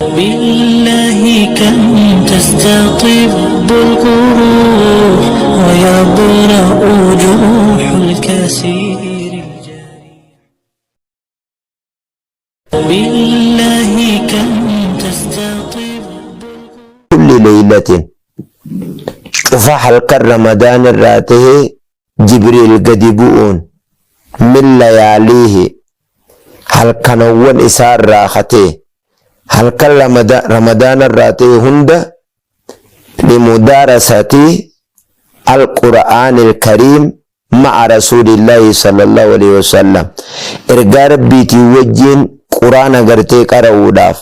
بالله كم تستطب القروح ويبرأ جروح الكثير الجريح. بالله كم تستطب kulli laylatin cufa halkan Ramadaan irraa tahee Jibriil gadi bu'uun min layaaliihi halkanowwan isaa irraa ka ta'e halkan Ramadaana irraa ta'e hunda limudaarasati al-Qur'aanil Kariim ma'a Rasuulillaahi sallallahu alaihi wasallam ergaa Rabbiitiin wajjiin Qur'aana gartee qara'uudhaaf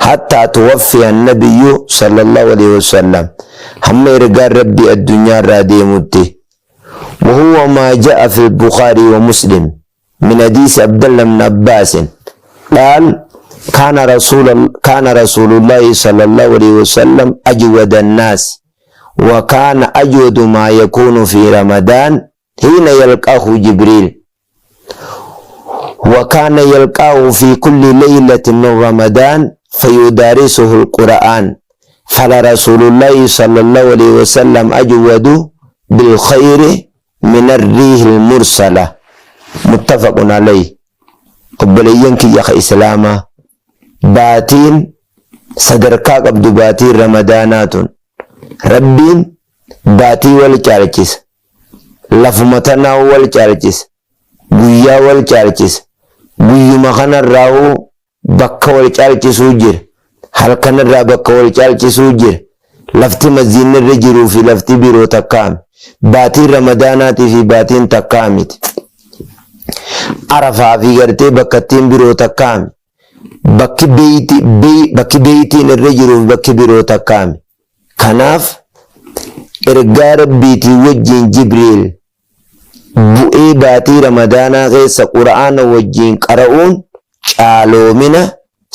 hattaa tuwaffiya annabiyyu sallallahu alaihi wasallam hamma ergaan Rabbii addunyaa irraa deemutti. Wahuwa maa ja'a fil Bukhaarii wa Muslim min hadiisi Abdallah ibn Abbaasin qaal kaana rasuul kaana rasuulullaahi sallallahu alaihi wasallam ajwada annaas wa kaana ajwadu maa yakuunu fi Ramadaan hiina yalqaahu Jibriil wa kaana yalqaahu fi kulli laylatin min Ramadaan fayudaarisuhu al-Qur'aan fala rasuulullaahi sallallahu alaihi wasallam ajwadu bilkhayri min arriihi al-mursala muttafaqun alayhi. Obboleeyyan kiyya ka Islaamaa, baatiin sadarkaa qabdu baatiin Ramadaanaa tun Rabbiin baatii wal caalchisa. Lafuma tanaahuu wal caalchisa. Guyyaa wal caalchisa. Guyyuma kanarraahuu bakka wal caalchisuu jira. Halkanirraa bakka wal caalchisuu jira. Lafti masjiidni irra jiruu fi lafti biroo takkaami. Baatiin Ramadaanaatii fi baatiin takkaa miti. Arafaa fi gartee bakkattiin biroo takkaami. Bakki beeyti bakki beeytiin irra jiruu fi bakki biroo takkaami. Kanaaf ergaa Rabbiitiin wajjiin Jibriil bu'ee baatii Ramadaanaa keessa Qur'aana wajjiin qara'uun caaloomina,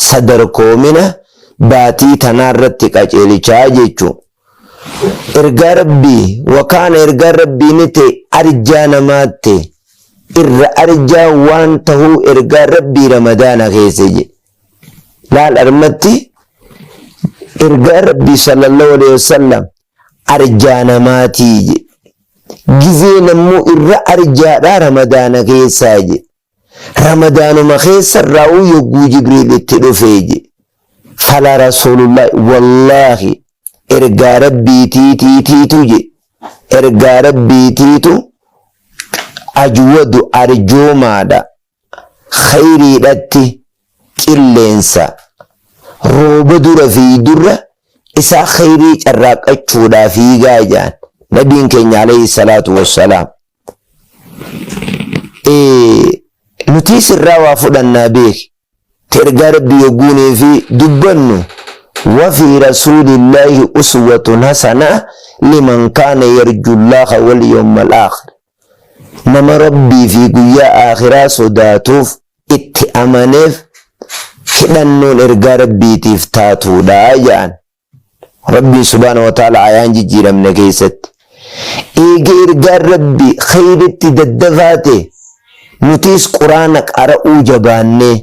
sadarkoomina, baatii tanaa irratti qaceelchaa jechu. Ergaa Rabbii, wa kaana ergaan Rabbii ni ta'e arjaa namaatti irra arjaa waan tahuu ergaan Rabbii Ramadaana keessa jedhe. Laal armatti ergaan Rabbii sallallahu alaihi wasallam arjaa namaatii jedhe. Gizee nammuu irra arjaadhaa Ramadaana keessaa jedhe. Ramadaanuma keessa irraa'uu yogguu Jibriil itti dhufee jedhe. Fala Rasuulullaahi wallaahi ergaa Rabbiitiitiitiitu jedhe. Ergaa Rabbiitiitu ajwadu arjoomaadha. Khayriidhatti qilleensa rooba dura fiigdurra isaa khayrii carraaqqachuudhaa fiigaa jedhan nabiin keenya alayhi salaatu wassalaam. Nutiis irraa waa fudhannaa beeki. Ta ergaa Rabbii yogguunii fi dubbannu wafii rasuulillaahi uswatun hasanaa liman kaana yarjullaaha wal yawmal aakhir. Nama Rabbii fi guyyaa aakhiraa sodaatuuf itti amaneef hidhannoon ergaa Rabbiitiif taatuudha ja'an. Rabbiin subhaanahu wa ta'aala ayaan jijjiiramne keessatti. Eega ergaan Rabbii khayritti daddafaa ta'e nutiis Qur'aana qara'uu jabaannee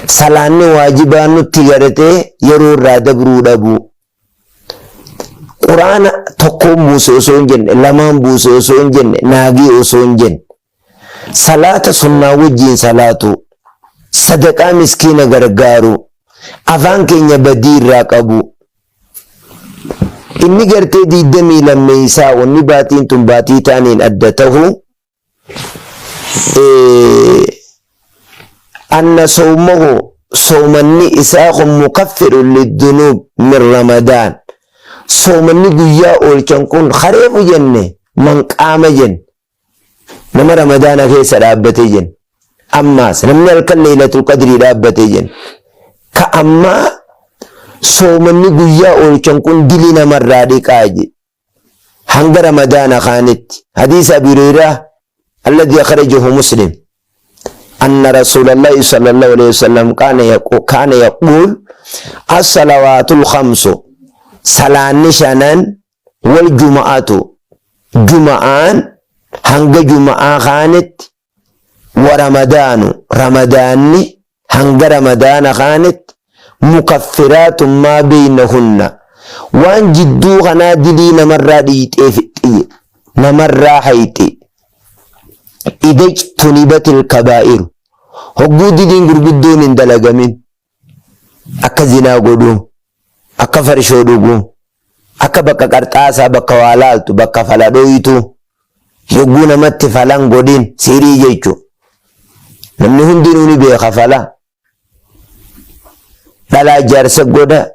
salaanni waajibaa nutti garatee yeroo irraa dabruu dhabuu. Qur'aana tokkoon buuse osoo hin jenne, lamaan buuse osoo hin jenne, naagii osoo hin jenne. Salaata sunnaa wajjiin salaatuu, sadaqaa miskiina gargaaruu, afaan keenya badii irraa qabuu. Inni gartee diiddamii lammeeysaa wanni baatiin tun baatii taaniin adda tahu anna sawmahu soomanni isaa kun mukaffirun liddunuub min Ramadaan. Soomanni guyyaa oolchan kun kareefu jenne manqaama jenne. Nama Ramadaana keessa dhaabbate jenne. Ammaas namni halkan Leeylatul Qadrii dhaabbate jenne. Ka ammaa soomanni guyyaa oolchan kun dili namarraa dhiqaa jedhe. Hanga Ramadaana kaanitti. Hadiisa Abi Hureyraa alladhi akhrajahu Muslim. Anna Rasuulallahi sallallahu alaihi wasallam kaana yaquul as-salawaatul khamsu salaanni shanan wal juma'atu juma'aan hanga juma'aa kaanitti wa ramadaanu ramadaanni hanga ramadaana kaanitti Mukaffiraatun maa beynahunna. Waan jidduu kanaa dilii namarraa dhiiyxee fixxi. Namarraa hayxi. Idha ijtunibatil kabaa'iru. Hogguu diliin gurguddoon hin dalagamin. Akka zinaa godhuu, akka farshoo dhuguu, akka bakka qarxaasaa bakka waa laaltu, bakka fala dhooytuu, yogguu namatti falan godhin sirii jechu. Namni hundinuu ni beeka fala. Dhalaa jaarsa godha,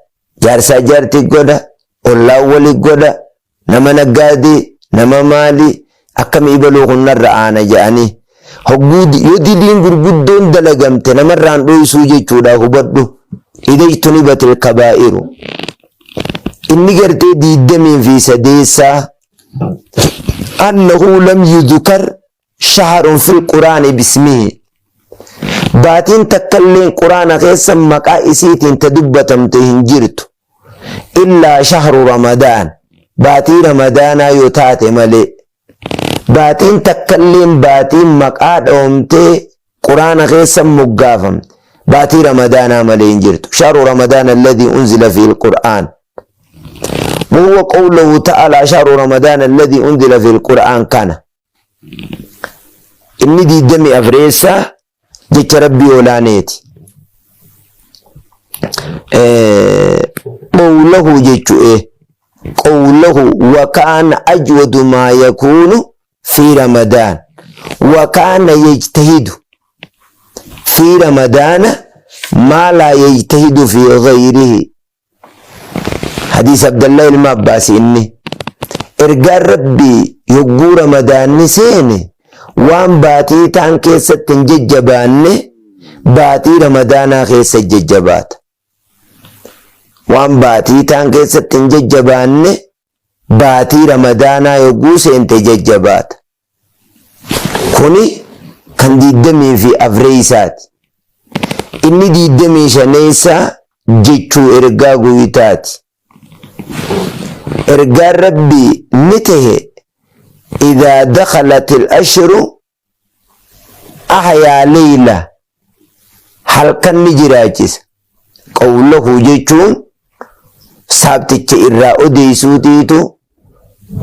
jaarsaa jaarti godha, ollaan wali godha, nama naggaadee, nama maali, akkami ibaluu kun narra aana jedhanii. Hogguu yoo diliin gurguddoon dalagamte namarraan dhoysuu jechuudha hubadhu. Idha ijtunibatil kabaa'iru. Inni gartee diiddamii fi sadeessaa annahu lam yudhkar shahrun fil quraani bismihi. Baatiin takkalleen quraana keessa maqaa isiitiin ta dubbatamte hin jirtu. Illaa shahru ramadaan. Baatii ramadaanaa yoo taate malee. Baatiin takkalleen baatiin maqaa dhawamtee quraana keessa moggaafamte. Baatii ramadaanaa malee hin jirtu. Shahru ramadaan alladhii unzila fiil qur'aan. Wahuwa qawluhu ta'ala shahru ramadaan alladhii unzila fiil qur'aan kana. Inni diiddamii afreessaa jecha Rabbii olaaneeti. Qawlahu jechu'e qawlahu wa kaana ajwadu maa yakuunu fi ramadaan wa kaana yajtahidu fi ramadaana maa laa yajtahidu fi ghayrihi. Hadiis Abdallah ilma Abbaasi inni ergaan Rabbii yogguu Ramadaanni seene waan baatii taan keessatti hin jajjabaanne baatii Ramadaanaa keessa jajjabaata. Waan baatii taan keessatti hin jajjabaanne baatii Ramadaanaa yogguu seente jajjabaata. Kuni kan diiddamii fi afreeysaati. Inni diiddamii shaneeysaa jechuu ergaa guytaati. Ergaan Rabbii ni tahe idhaa dakhalatil ashru ahyaa leyla halkan ni jiraachisa. Qawlahu jechuun saabticha irraa odeeysuutiitu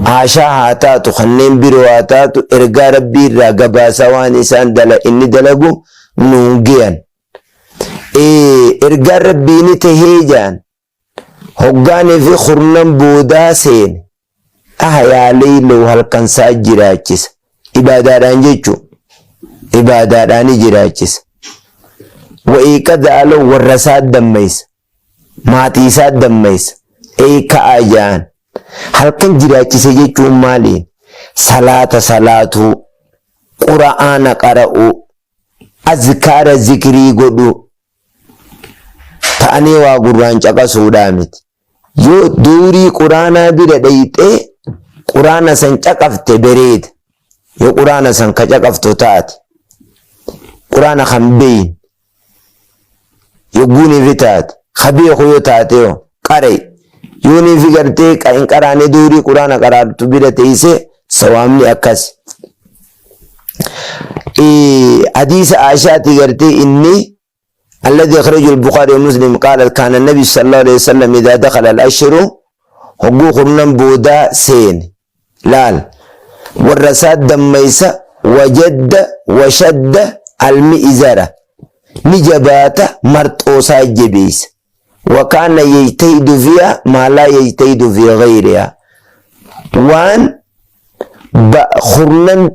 haashaa haa taatu kanneen biroo haa taatu ergaa Rabbii irraa gabaasaa waan isaan dala inni dalagu nuun geyan. Ergaan Rabbii ni tahee jaan Hoggaanii fi kurnan boodaa seene ahyaa leylahu halkan saa jiraachisa. Ibaadaadhaan jechu. Ibaadaadhaani jiraachisa. Wa iiqada alahu warra isaa dammaysa. Maatii isaa dammaysa. Ey ka'aa ja'an. Halkan jiraachise jechuun maali? Salaata salaatuu, Qura'aana qara'uu, azkaara zikrii godhuu, ta'anii waa gurraan caqasuudhaa miti. Yoo duurii quraanaa bira dhayxee quraana san caqafte bereeda. Yoo quraana san ka caqaftu taate quraana kan beeyne yogguuniifi taate ka beeku yoo taate yoo qara'i. Yooniifi gartee hin qaraane duurii quraana qaraartu bira teeyse sawaabni akkas. Hadiisa Aishaati gartee inni الذي أخرجه البخاري ومسلم قال كان النبي صلى الله عليه وسلم إذا دخل الأشهر هقوق بودا سين laal warra isaa dammaysa wajadda washadda almi'izara ni jabaata marxoo isaa jabeessa wakaana yajtahidu fiha maa laa yajtahidu fi ghayriha waan kurnan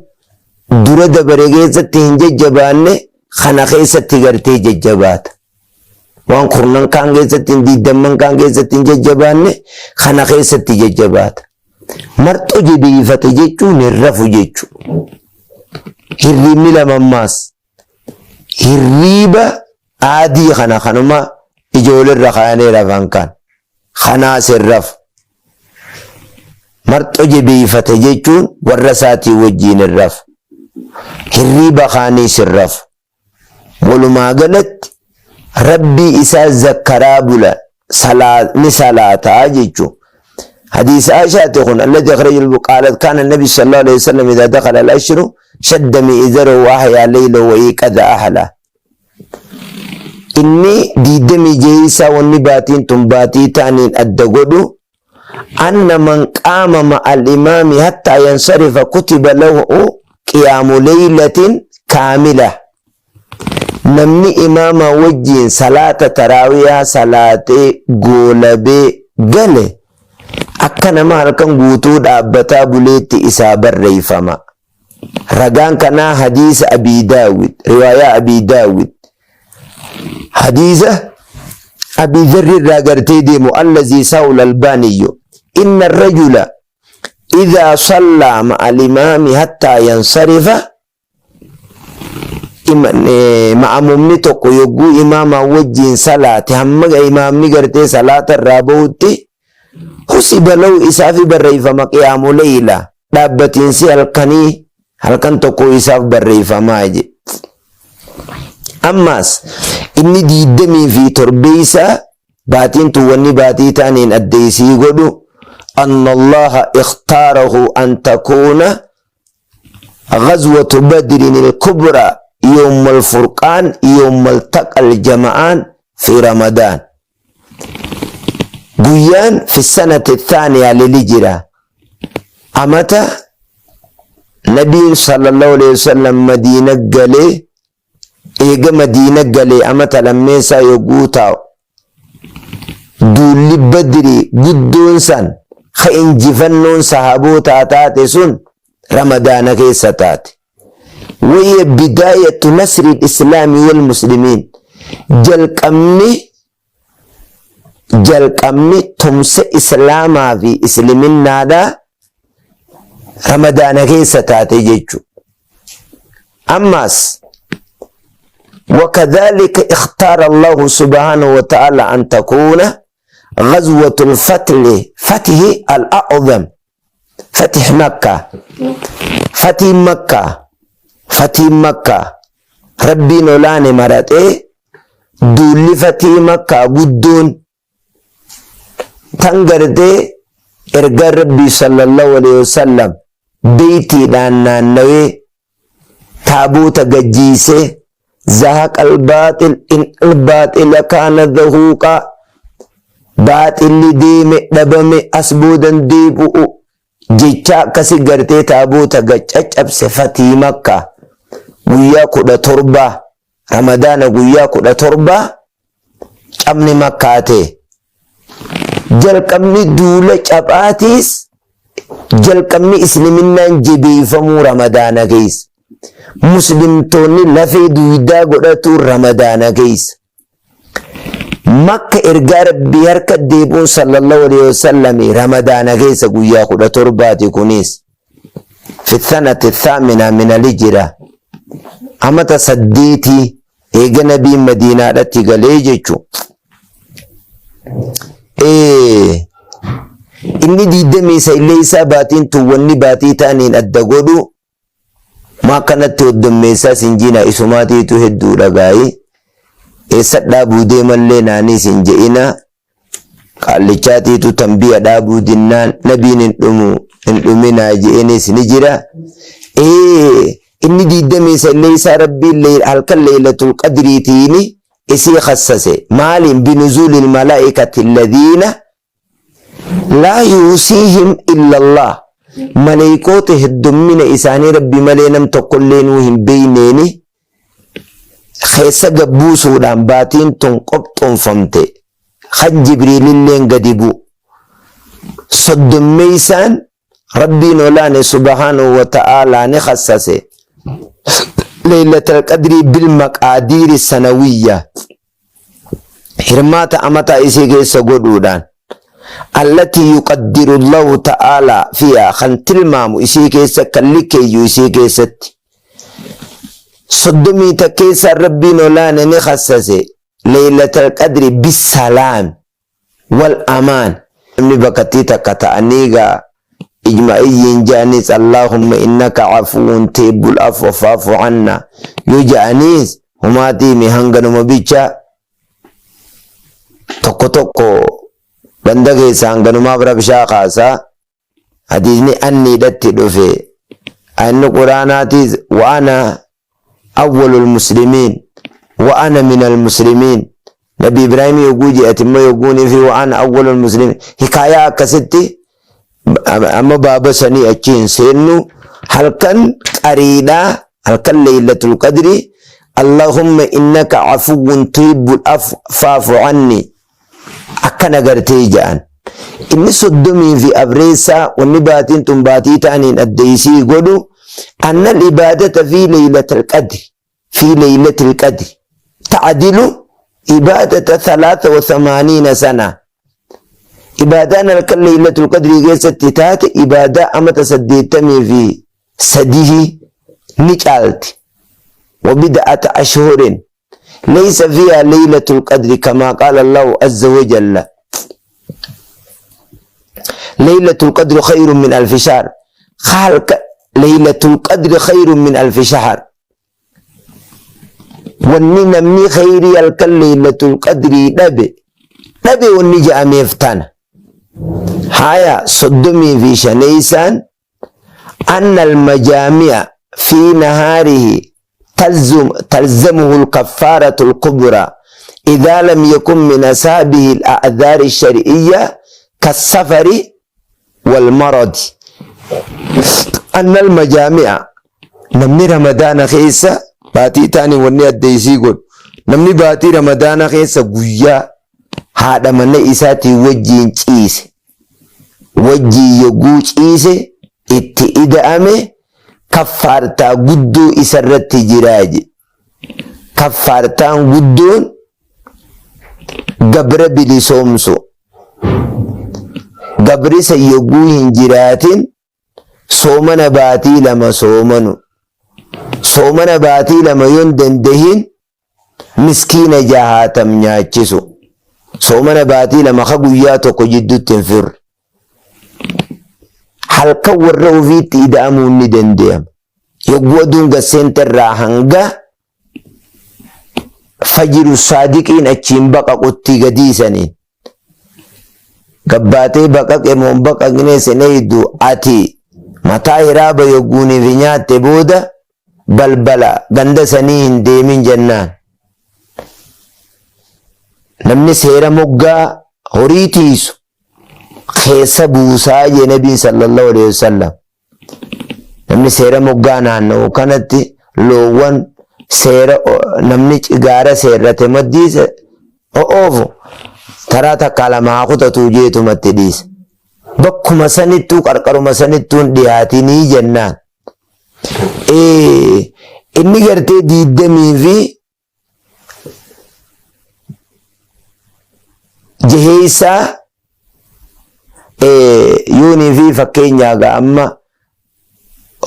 dura dabare keessatti hin jajjabaanne kana keessatti gartee jajjabaata. Waan kurnan kaan keessatti hin diiddamman kaan keessatti hin jajjabaanne kana keessatti jajjabaata. Marxoo jabeeffate jechuun hin rafu jechuudha. Hirriibni lamammaas hirriiba aadii kana kanuma ijoolirra kaayanii rafan kan kanaas hin rafu. Marxoo jabeeffate jechuun warra isaatii wajjiin hin rafu. Hirriiba kaaniis hin rafu. Walumaa galatti Rabbii isaa zakkaraa bula ni salaataa jechuun. Hadiisa Aishaati kun alladhi akhrajahu qaalat kaana nabi sallallahu alaihi wasallam idha dakhala al-ashru shadda mi'izarahu wa ahya laylahu wa iqadha ahla. Inni diiddamii jeeysaa wanni baatiin tun baatii taaniin adda godhu anna man qaama ma'al imaami hattaa yansarifa kutiba lahu qiyaamu leeylatin kaamila. Namni imaama wajjiin salaata taraawiyaa salaatee goolabee gale akka nama halkan guutuu dhaabbataa buleetti isaa barreeyfama. Ragaan kanaa hadiisa Abii Daawid, riwaayaa Abii Daawid, hadiisa Abii Dharri irraa gartee deemu allazii saa'ul albaaniyyu inna rajula idhaa sallaa ma'al imaami hattaa yansarifa. Ma'amumni tokko yogguu imaamaa wajjiin salaate hamma imaamni gartee salaata irraa bahutti husiba lahu isaafi barreeffama qiyaamu leeyla dhaabbatiinsi halkanii halkan tokko isaaf barreeffamaa jedhe. Ammaas inni diiddamii fi torbeeysaa baatiin tun wanni baatii taaniin adda isii godhu anna Allaha ikhtaarahu an takuuna ghazwatu badrin al-kubra yawm al-furqaan yawm al-taqa al-jama'aan fi Ramadaan. Guyyaan fi sanati thaaniyaa lili jira. Amata Nabiin sallallahu alaihi wasallam Madiina galee eega Madiina galee amata lammeessaa yogguu taa'u duulli Badrii guddoon san ka injifannoon sahabootaa taate sun Ramadaana keessa taate. Wayya bidaayatu nasri islaami wal muslimiin jalqabni jalqabni tumsa islaamaa fi isliminnaadhaa Ramadaana keessa taate jechuudha. Ammaas وكذلك اختار الله سبحانه وتعالى أن تكون غزوة الفتح فتح الأعظم فتح مكة فتح مكة فتح مكة ربي olaane maratee duulli fatii Makkaa guddoon tan gartee ergaan Rabbii sallallahu alaihi wasallam beeytiidhaan naannawee taaboota gajjiisee zahaqa albaaxil in albaaxila kaana zahuuqaa baaxilli deeme dhabame as boodan deebi'u jechaa akkasi gartee taaboota gad caccabse fatii Makkaa guyyaa 17 Ramadaana guyyaa 17 cabni Makkaa ta'e. Jalqabni duula caphaatiis jalqabni isliminnaan jabeeffamuu Ramadaana keessa. Muslimtoonni lafee duydaa godhatuun Ramadaana keessa. Makka ergaa Rabbii harka deebi'uun sallallahu alaihi wasallam Ramadaana keessa guyyaa 17ti kunis. Fi sanati thaamina min alhijra amata saddeetii eega nabiin Madiinaadhatti galee jechu. Inni diidamii sailleessaa baatiin tun wanni baatii taaniin adda godhu maa akkanatti hoddommeessaa sin jina isumaatiitu hedduu dhagaayi eessa dhaabuu deemallee naanii sin je'ina qaallichaatiitu tanbiya dhaabuu dinnaan nabiin hin dhumu hin dhuminaa je'enis ni jira. Inni diidamii sailleessaa Rabbiin halkan leeylatul qadriitiini isii khassase maaliin binuzuulil malaa'ikati alladhiina laa yuusiihim illa Allah maleeykoota heddummina isaanii Rabbi malee nam tokkollee nuu hin beeyneeni keessa gabbuusuudhaan baatiin tun qophoonfamte kan Jibriililleen gadi bu'u. Soddommeeysaan Rabbiin olaane subhaanahu wa ta'aalaa ni khassase Laylatal Qadrii bil maqaadiiri sanawiyya hirmaata amataa isii keessa godhuudhaan allatii yuqaddiru Allahu ta'aalaa fiihaa kan tilmaamu isii keessa kan likkeeyyu isii keessatti. Soddomii takkeessaan Rabbiin olaane ni khassase Laylatal Qadri bissalaam wal amaan. Namni bakkattii takka ta'anii gaa ijma'iyyiin ja'aniis Allaahumma innaka afuwwun tuhibbul afwa fa'fu anna yoo ja'aniis humaatiimi hanganuma bicha tokko tokko ganda keessa hanganumaaf rabshaa kaasa. Hadiisni anniidhatti dhufe ayinni quraanaatiis wa ana awwalul muslimiin Wa ana minal muslimiin. Nabi Ibraahim yogguu jedhe ati immoo yogguunii fi wa ana awwalul muslimiin. Hikaayaa akkasitti amma baaba sanii achi hin seennu. Halkan qariidhaa halkan Laylatul Qadri Allahumma innaka afuwwun tuhibbul afwa fa'fu anni akkana gartee ja'an. Inni soddomii fi afreessaa wanni baatiin tun baatii ta'aniin adda isii godhu annal ibaadata fi laylatal qadri fi laylatil qadri ta'dilu ibaadata thalaatha wa thamaaniina sana. Ibaadaan halkan laylatul qadrii keessatti taate ibaadaa amata 83 ni caalti. Wa bid'ata ashhurin laysa fiihaa laylatul qadri kamaa qaala Allahu azza wa jalla. Laylatul qadri khayrun min alfi shahr. Halka laylatul qadri khayrun min alfi shahr. Wanni namni khayrii halkan laylatul qadrii dhabe dhabe wanni ja'ameef tana. Haya 35eysaan anna almajaami'a fi nahaarihi talzamuhu alkaffaaratu alkubraa idhaa lam yakun min asaabihi ala'dhaari alshar'iyya kassafari walmaradi. Anna almajaami'a namni ramadaana keessa baatii taani wanni adda isii godhu namni baatii ramadaana keessa guyyaa haadha mana isaatiin wajjiin ciise wajjiin yogguu ciise itti ida'ame kaffaartaa guddoo isarratti jiraa jedhe. Kaffaartaan guddoon gabra bilisoomsu. Gabri san yogguu hin jiraatin soomana baatii 2 soomanu. Soomana baatii 2 yoon dandahin miskiina jahaatam nyaachisu. Soomana baatii 2 ka guyyaa 1 jiddutti hin firre. Halkan warra ofiitti ida'amuun ni danda'ama. Yogguu aduun gad seente irraa hanga fajiru saadiqiin achiin baqaqutti gadiisaniin. Gabbaatee baqaqe moo hin baqaqne sin eeydu ati mataa hiraaba yogguuniifi nyaatte booda balbala ganda sanii hin deemin jennaan. Namni seera moggaa horii tiisu keessa buusaa jee nabiin sallallahu alaihi wasallam. Namni seera moggaa naanna'u kanatti loowwan seera namni gaara seerrate maddiisa o'oofu taraa takkaa lama haa kutatuu jeetumatti dhiisa. Bakkuma sanittuu qarqaruma sanittuu hin dhiyaatinii jennaan. Inni gartee diiddamii fi jaheessaa yoonii fi fakkeenyaa gaa amma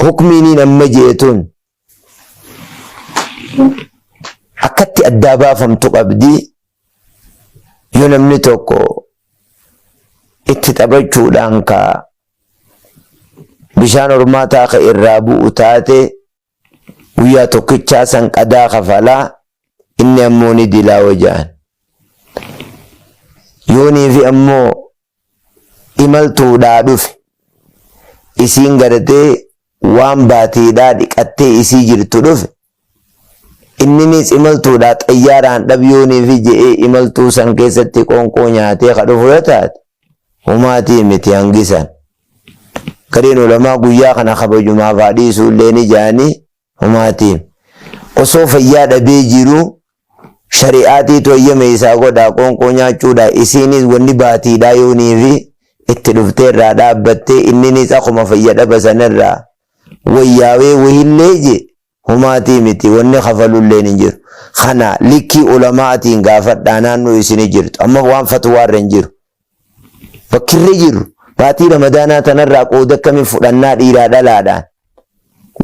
hukmiiniin amma jeetuun akkatti addaa baafamtu qabdi yoo namni tokko itti taphachuudhaan ka bishaan hormaataa ka irraa bu'u taate guyyaa tokkichaa san qadaa kafalaa inni ammoo ni dilaawa ja'an. Yoonii fi ammoo imaltuudhaa dhufe isiin gartee waan baatiidhaa dhiqattee isii jirtu dhufe inninis imaltuudhaa xayyaaraan dhab yoonii fi je'ee imaltuu san keessatti qoonqoo nyaatee ka dhufu yoo taate homaatii miti hangisan. Gariin ulamaa guyyaa kana kabajumaaf haa dhiisuu illee ni ja'anii homaatiim. Osoo fayyaa dhabee jiruu shari'aatiitu hayyama isaa godhaa qoonqoo nyaachuudha isiinis wanni baatiidhaa yooniifi itti dhuftee irraa dhaabbattee inninis akkuma fayya dhaba sanirraa wayyaawee wahillee je homaatii miti wanni kafalulleen hin jiru. Kana likkii ulama'atiin gaafadhaa naannoo isini jirtu amma waan fatwaarra hin jiru. Bakki irra jirru baatii ramadaanaa tanarraa qooda akkamii fudhannaa dhiiraa dhalaadhaan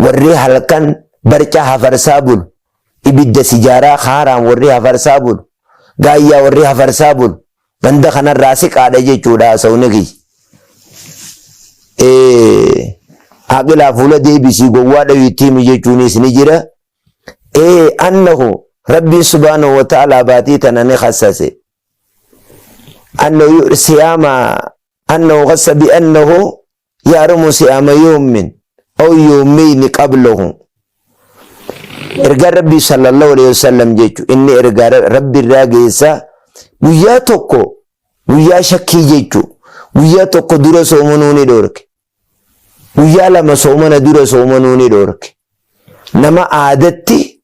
warri halkan barcaa hafarsaa bulu ibidda sijaaraa haaraan warri hafarsaa bulu gaayyaa warri hafarsaa bulu ganda kanarraa siqaadha jechuudha haasawni kiyya. Aqilaa fuula deebisii gowwaa dhawi itti himi jechuunis ni jira. Annahu Rabbiin subhaanahu wa ta'ala baatii tana ni khassase. Annahu siyaama annahu khassa bi annahu yahrumu siyaama yawmin aw yawmayni qablahu. Ergaan Rabbii sallallahu alaihi wasallam jechu inni ergaa Rabbi irraa geessa guyyaa tokko guyyaa shakkii jechu guyyaa tokko dura soomanuu ni dhoorke. Guyyaa lama soomana dura soomanuu ni dhoorke. Nama aadatti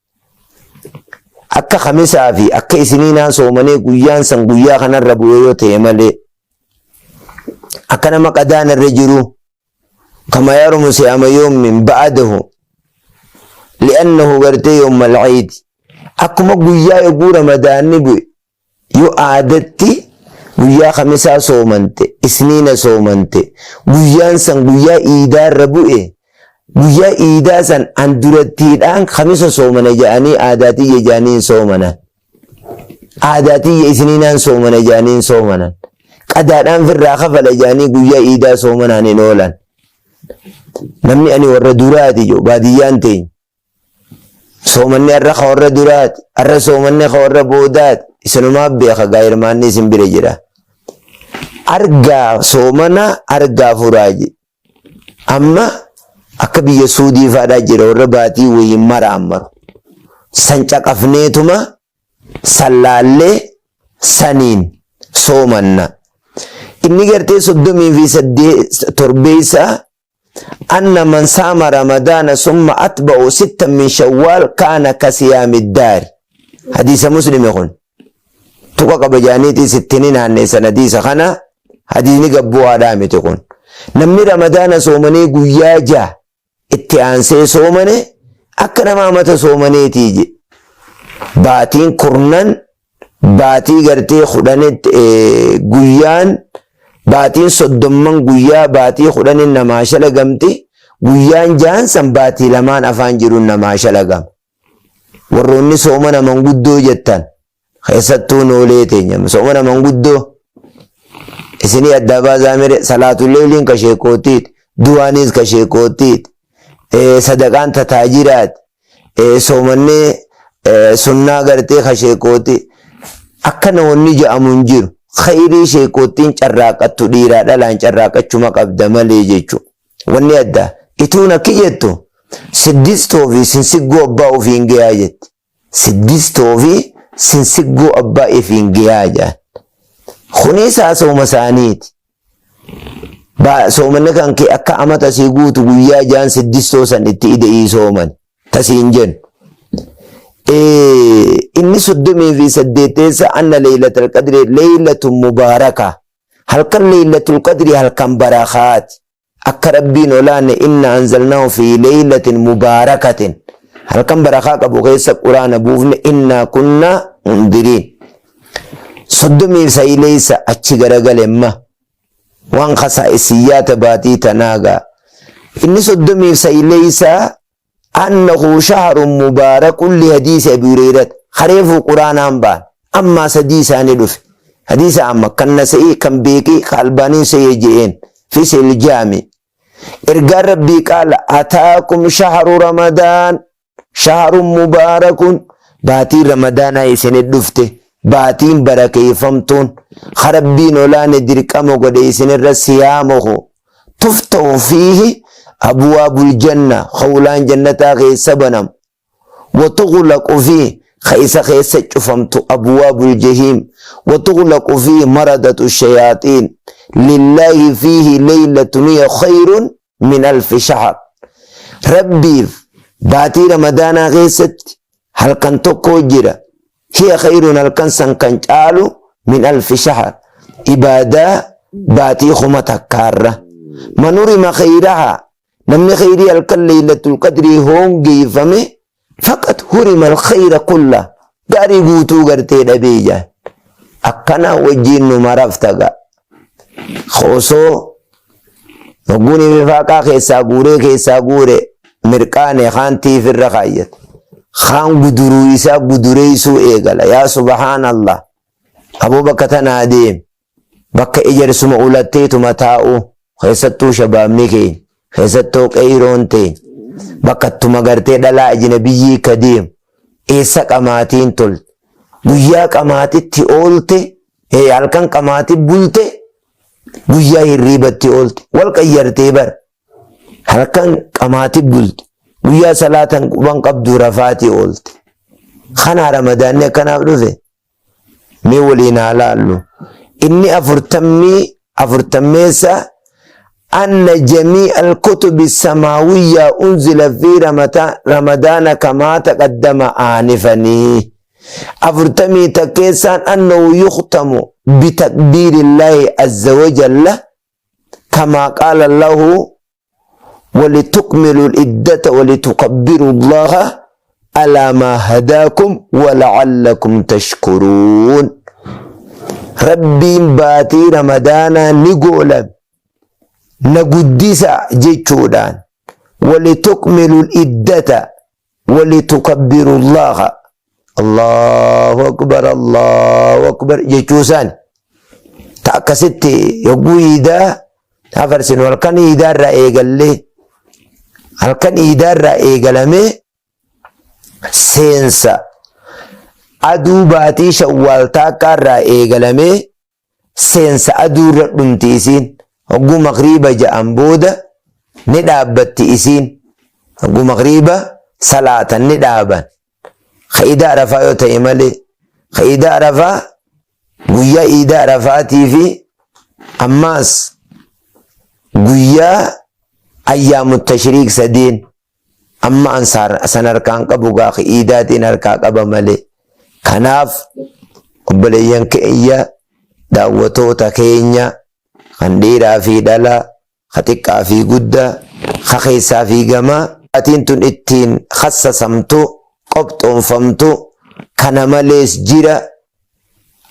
akka kamisaa fi akka isiniinaa soomanee guyyaan san guyyaa kanarra bu'ee yoo ta'e malee akka nama qadaan irra jiru kama yarumu siyaama yoomin ba'adahu li'annahu gartee yoomma al-iid akkuma guyyaa yogguu ramadaanni bu'e Yoo aadatti guyyaa Khamisaa soomante, Isniina soomante, guyyaan san guyyaa iidaa irra bu'e, guyyaa iidaa san an durattiidhaan Khamisa soomana ja'anii aadaa tiyya ja'anii hin soomanan. Aadaa tiyya Isniinaan soomana ja'anii hin soomanan. Qadaadhaan firraa kafala ja'anii guyyaa iidaa soomanaan hin oolan. Namni ani warra duraati jiru baadiyyaan teenya. Soomanni har'a ka warra duraati. Har'a soomanni ka warra boodaati. Isinumaa beeka gaa hirmaanni isin bira jira. Argaa soomana argaa furaa jedhe. Amma akka biyya Suudii faadhaa jira warra baatii wayiin maraammaru. San caqafneetuma san laallee saniin soomanna. Inni gartee 37 torbeessaa anna man saama ramadaana summa atba'u sittan min shawwaal kaana ka siyaami daari. Hadiisa Muslimi kun tuqa qaba jaaniitii sittini naanneessan hadiisa kana. Hadiisni gabbu'aadhaa miti kun. Namni Ramadaana soomanee guyyaa 6 itti aansee soomane akka nama amata soomaneetii jedhe. Baatiin kurnan baatii gartee kudhanitti guyyaan baatiin soddomman guyyaa baatii kudhanin namaa shalagamti, guyyaan jahan san baatii lamaan afaan jiruun namaa shalagama. Warroonni soomana manguddoo jettan keessattuu noolee teenya soomana manguddoo isinii addaa baasaa mire. Salaatuleeliin ka sheekootiit, du'aanis ka sheekootiit, sadaqaan tataajiraati, soomannee sunnaa gartee ka sheekooti akka namoonni ja'amu hin jiru. Khayrii sheekoottiin carraaqattu dhiiraa dhalaan carraaqachuma qabda malee jechuudha. Wanni addaa ituun akki jettu siddistoo fi sinsiggoo abbaa ofiin gayaa jetti. Siddistoo fi sinsiggoo abbaa ofiin gayaa jedhan. Kunis haasawuma isaaniiti. Soomanni kan kee akka amata sii guutu guyyaa jaan siddistoo san itti ida'ii sooman. Tasiin jennu. Inni 38eessa anna leeylatul qadri leeylatun mubaaraka. Halkan leeylatul qadri halkan barakaati. Akka Rabbiin olaane inna anzalnaahu fi leeylatin mubaarakatin. Halkan barakaa qabu keessa Quraana buufne, innaa kunnaa mundiriin. 39leessa achi garagale ma. Waan kasaa'isiyyaata baatii tanaa gaa. Inni 39leessaa annahu shahrun mubaarakun li hadiisi Abi Hureyrat. Kareefuu Quraanaan ba'an. Ammaa sadii isaanii dhufe. Hadiisa amma kan Nasa'ii, kan Beeqii, kan Albaaniin sahih je'een. Fi sahih jaami. Ergaan Rabbii qaala ataakum shahru Ramadaan shahrun mubaarakun, baatiin Ramadaanaa isinit dhufte, baatiin barakeeffamtuun ka Rabbiin olaane dirqama godhe isinirra siyaamuhu tuftahu fiihi abwaabul janna, khawlaan jannataa keessa banamu, wa tughlaqu fiihi, ka isa keessa cufamtu abwaabul jahiim, wa tughlaqu fiihi maradatu shayaaxiin, lillaahi fiihi laylatun hiya khayrun min alfi shahr. Rabbiif baatii Ramadaanaa keessatti halkan tokko jira, hiya khayrun, halkan san kan caalu, min alfi shahr, ibaadaa baatii 1000rra. Man hurima khayrahaa, namni khayrii halkan Laylatul Qadrii hoongeeffame, faqad hurima alkhayra kulla, gaarii guutuu gartee dhabee jaan. Akkana wajjiin nu marafta ga osoo hogguun ifaaqaa keessaa guuree keessaa guure mirqaane kaan tiifirra kaayyate kaan guduruu isaa gudureessuu eegala. Yaa subhaanallah, aboo bakka tanaa deem, bakka ejersuma ulatteetuma taa'u. Keessattuu shabaabni keenya, keessattuu qeeyroon teenya bakka ittuma gartee dhalaa ajnabiyyii ka deemu. Eessa qamaatiin tolte? Guyyaa qamaatitti oolte, halkan qamaati bulte, guyyaa hirriibatti oolte. Wal qayyartee bara. Halkan qamaati bulte, Guyyaa salaatan quban qabdu rafaatii oolte. Kanaa Ramadaanni akkanaaf dhufe. Mee waliin haa laallu. Inni afurtammii afurtammeessa anna jamii alkutubi samaawiyyaa unzila fi ramadaana kamaa taqaddama aanifanii. Afurtamii takkeessaan annahu yukhtamu bitakbiirillaahi azza wajalla kamaa qaala lahu walitukmilu iddata walitukabbiru allaha alaa maa hadaakum wala'allakum tashkuruun. Rabbiin baatii ramadaanaa ni goolame na guddisa jechuudhaan walitukmilu iddata walitukabbiru allaha Allahu akbar Allahu akbar jechuu isaani. Ta akkasitti yogguu iidaa hafarsinu halkan iidaa irraa eegallee halkan iidaa irraa eegalamee seensa aduu baatii shawwaal taakkaa irraa eegalamee seensa aduu irra dhumti isiin hogguu magriiba ja'an booda ni dhaabbatti isiin hogguu magriiba salaatan ni dhaaban ka iida arafaa yoo ta'e malee ka iida arafaa guyyaa iida arafaatii fi ammaas guyyaa ayyaamu tashriiq sadeen amma an san harkaan qabu gaa iidaatiin harkaa qaba malee. Kanaaf obboleeyyan keenya daawwatoota keenya kan dhiiraa fi dhalaa, ka xiqqaa fi guddaa, ka keessaa fi gamaa baatiin tun ittiin khassasamtu, qophoonfamtu kana malees jira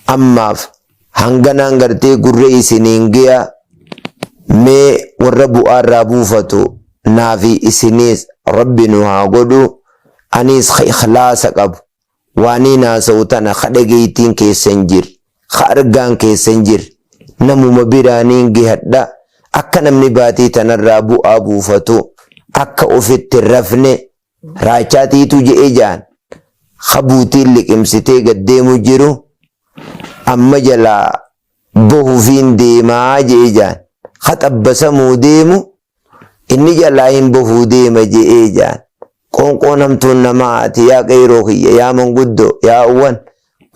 ammaaf hanganaan gartee gurra isiniin geya mee warra bu'aarraa buufatu naafi isiniis rabbi nu haa godhu aniis ka ikhlaasa qabu waaniin haasa'u tana ka dhageeytiin keessa hin jirre ka argaan keessa hin jirre namuma biraaniin gehadha akka namni baatii tanarraa bu'aa buufatu akka ofitti hin rafne Raachaa tiituu je'ee ja'an ka buutiin liqimsitee gad deemu jiru amma jalaa bohufiin deemaa je'ee ja'an ka xabbasamuu deemu inni jalaa hin bohuu deema je'ee ja'an qoonqoon hamtuun nama haati yaa qeyroo kiyya yaa manguddoo yaa uwwan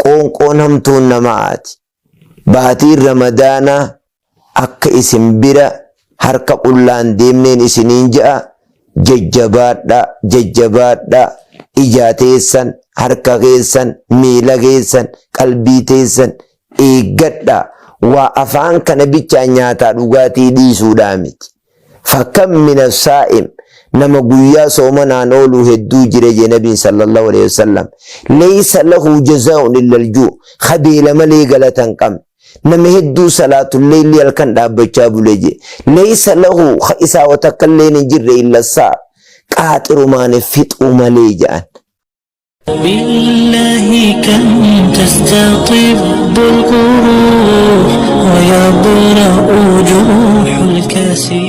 qoonqoon hamtuun nama haati Baatiin Ramadaanaa akka isin bira harka qullaan deemneen isiniin ja'a jajjabaadhaa jajjabaadhaa ijaa teessan harka keessan miila keessan qalbii teessan eeggadhaa waa afaan kana bichaan nyaataa dhugaatii dhiisuudhaa miti. Fakam mina saa'im nama guyyaa soomanaan oolu hedduu jira jee nabiin sallallahu alaihi wasallam. Laysa lahu jazaa'un illa al-juu' ka beela malee galata hin qabne. Nama hedduu salaatul leeyli halkan dhaabbachaa bule jee. Laysa lahu ka isaa wa takka illeen hin jirre illa sa'a qaaxirumaan fixuu malee ja'an. بالله كم تستطب القروح ويبرأ جروح الكسير.